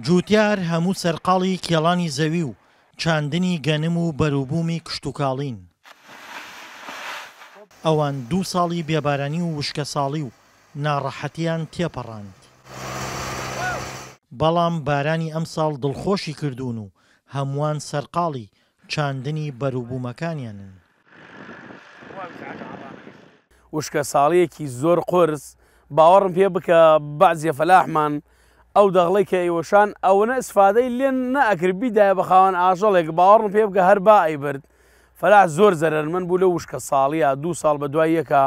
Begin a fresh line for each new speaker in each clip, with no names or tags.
جووتیار هەموو سەرقاڵی کێڵانی زەوی و چاندنی گەنم و بەروبوومی کشتوکاڵین. ئەوان دوو ساڵی بێبارانی و وشکەساڵی و ناڕەحەتیان تێپەڕاند. بەڵام بارانی ئەمساڵ دڵخۆشی کردوون و هەمووان سەرقاڵی چاندنی بەروبوومەکانیانن.
وشکەساڵییەکی زۆر قورس، باوەڕم پێ بکە بەعزیە فەلاحمان ئەو دەغڵەی کە ئەیوەشان ئەوەنە ئیسفادەی لێ نەئەکرد بیدایە بە خاوەن ئاژەڵێک باوەڕم پێ بکە هەر با ئەیبرد فەلاح زۆر زەرەرمەند بوو لەو وشکە ساڵیە دوو ساڵ بە دوای یەکا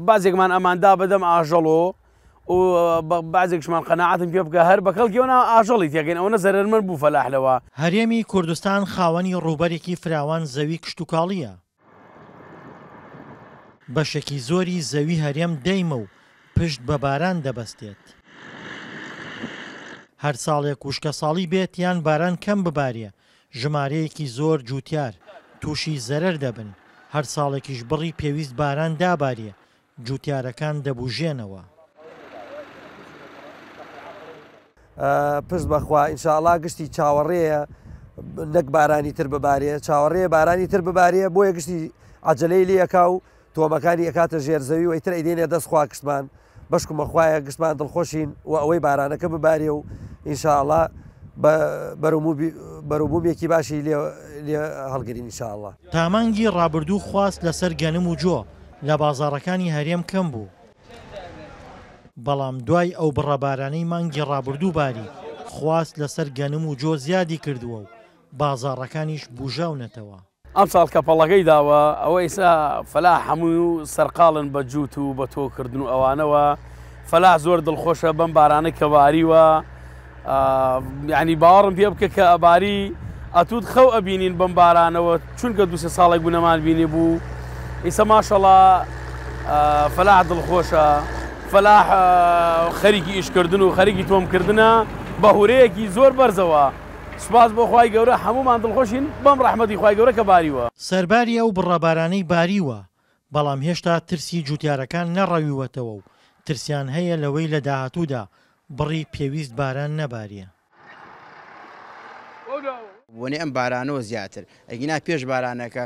بەعزێکمان ئەماندا بەدەم ئاژەڵۆ و بەعزێکشمان قەناعەتم پێ بکە هەر بە کەڵکی ئەونا ئاژەڵی تێکەین ئەوەنە زەرەرمەند بوو فەلاح لەوە.
هەرێمی کوردستان خاوەنی ڕووبەرێکی فراوان زەوی کشتوکاڵییە. بەشێکی زۆری زەوی هەرێم دەیمە و پشت بە باران دەبەستێت. هەر ساڵێک وشکەساڵی بێت یان باران کەم ببارێ، ژمارەیەکی زۆر جووتیار تووشی زەرەر دەبن، هەر ساڵێکیش بڕی پێویست باران دابارێ، جووتیارەکان دەبوژێنەوە.
پشت بەخوا ان شاء اللە گشتی چاوەڕێیە نەک بارانی تر ببارێ چاوەڕێیە بارانی تر ببارێ بۆیە گشتی عەجەلەی لێ ئەکا و تۆمەکانی ئەکاتە ژێر زەوی و ئیتر ئەیدەینە دەست خوا گشتمان بەشکمە خوایە گشتمان دڵخۆشین و ئەوەی بارانەکە ببارێ و ان شاء اللە بە بەروبوومێکی باشی لێ لێ هەڵگرین ان شاء اللە.
تا مانگی ڕابردوو خواست لەسەر گەنم و جۆ لە بازاڕەکانی هەرێم کەم بوو، بەڵام دوای ئەو بڕە بارانەی مانگی ڕابردوو باری، خواست لەسەر گەنم و جۆ زیادی کردووە و بازاڕەکانیش بوژاونەتەوە.
ئەمساڵ کە پەڵەکەی داوە ئەوە ئیسا فەلاح هەموو سەرقاڵن بە جووت و بە تۆ کردن و ئەوانەوە فەلاح زۆر دڵخۆشە بەم بارانەی کە باریوە یعنی باوەڕم پێ بکە کە ئەباری ئەتوت خەو ئەبینین بەم بارانەوە چونکە دوسێ ساڵێک بوو نەمان بینی بوو ئیسە ماشەڵا فەلاح دڵخۆشە فەلاح خەریکی ئیشکردن و خەریکی تۆمکردنە بە هورەیەکی زۆر بەرزەوە سوپاس بۆ خوای گەورە هەموومان دڵخۆشین بەم ڕەحمەتی خوای گەورە کە باریوە.
سەرباری ئەو بڕە بارانەی باریوە، بەڵام هێشتا ترسی جوتیارەکان نەڕەویوەتەوە و ترسیان هەیە لەوەی لە داهاتوودا بڕی پێویست باران نەبارێ.
بۆنەی ئەم بارانەوە زیاتر ئەگینا پێش بارانەکە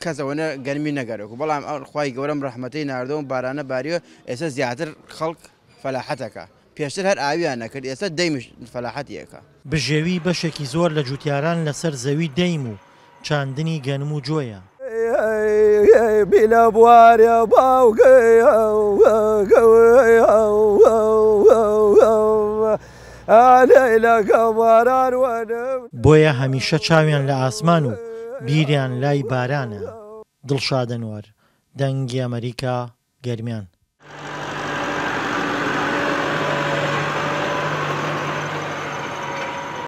کەس ئەوەنە گەرمی نەگەرەک و بەڵام خوای گەورەم ڕەحمەتەی ناردەوە بارانە باریوە ئێستا زیاتر خەڵک فەلاحەتەکە پێشتر هەر ئاویان نەکرد ئێستا دەیمش فەلاحەتی ئەکا.
بژێوی بەشێکی زۆر لە جوتیاران لەسەر زەوی دەیم و چاندنی گەنم و جۆیە. بۆیە هەمیشە چاویان لە ئاسمان و بیریان لای بارانە. دڵشاد ئەنوەر، دەنگی ئەمەریکا، گەرمیان.